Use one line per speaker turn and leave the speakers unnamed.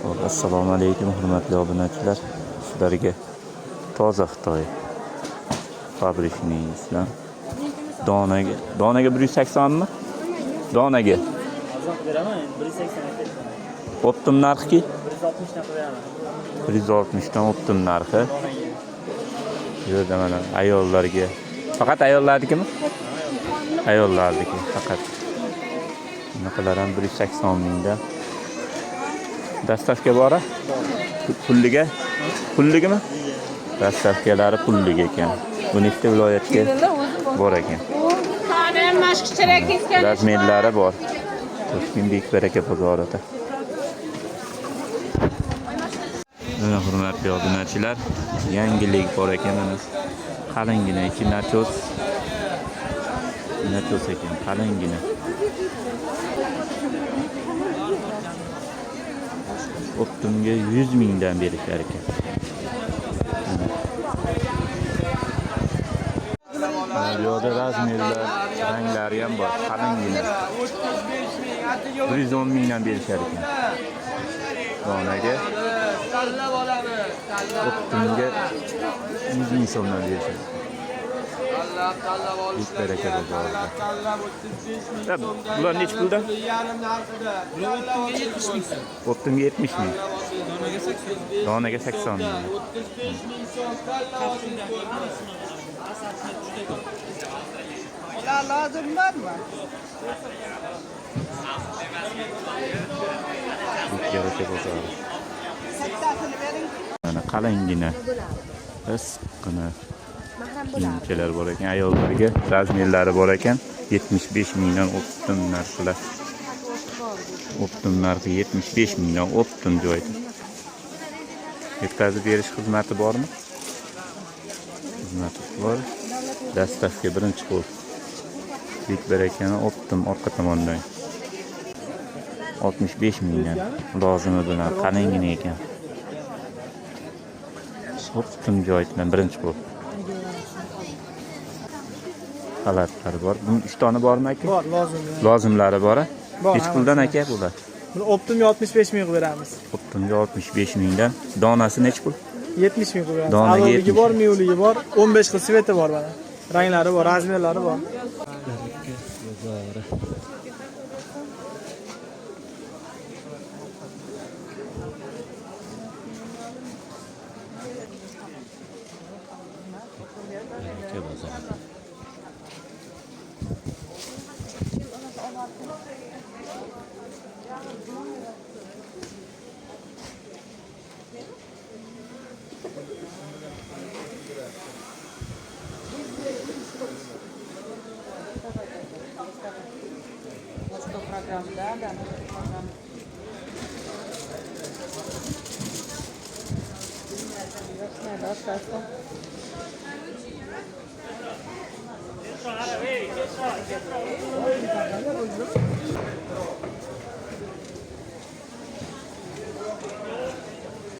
Xo'p, assalomu alaykum hurmatli obunachilar. Sizlarga toza Xitoy fabrikning islam donaga donaga 180 mi? Donaga.
Arzon qilib beraman, 180 aytyapman.
Optim narxki
160 dan qilib beraman.
160 dan optim narxi.
Donaga.
Bu yerda mana ayollarga. Faqat ayollarnikimi? Ayollarniki faqat. Bunaqalar ham 180 mingdan. Dastavka bor a? Pulliga? Pulligimi? Dastavkalari pullik ekan. 12 viloyatga bor ekan. Razmerlari bor. Toshkent Bek Baraka bozorida. Mana hurmatli obunachilar, yangilik bor ekan mana. Qalingina ichi nachos. Nachos ekan, qalingina. Optimga 100 mingdan berishar ekan. Mana bu yoqda razmerlar, ranglari ham bor, qalingina. 110 mingdan berishar ekan. Donaga Optimga 100 ming so'mdan berishadi. Bek Baraka bozorida. Ya, bular nechi puldan? Optimga 70 ming. Donaga 80 ming.
Lazım var mı?
Bek Baraka bozori. Mana qalingina, issiqqina kiyimchalar bor ekan ayollarga, razmerlari bor ekan. 75 mingdan optim narxlar. Optim narxi 75 mingdan optim joyda. Yetkazib berish xizmati bormi? Xizmati bor. Dastavka birinchi qo'l. Bek Barakani optim orqa tomondan. 65 mingdan lozimi bilan qalingina ekan. Optim joydan birinchi qo'l. Xalatlar bor. Bunun 3 tona bormi aka?
Bor, lozim.
Lozimlari bor a?
Bor,
Nechi puldan aka bular?
Buni optimga 65 ming qilib beramiz.
Optimga 65 mingdan. Donasi nechi pul?
70 ming qilib beramiz.
Donaga
Aloligi
70
bor, miyuligi bor, 15 xil sveti bor mana. Ranglari bor, razmerlari bor.
Bozori. Baraka bozori.
Что программа, да, да, программа. Да, хорошо.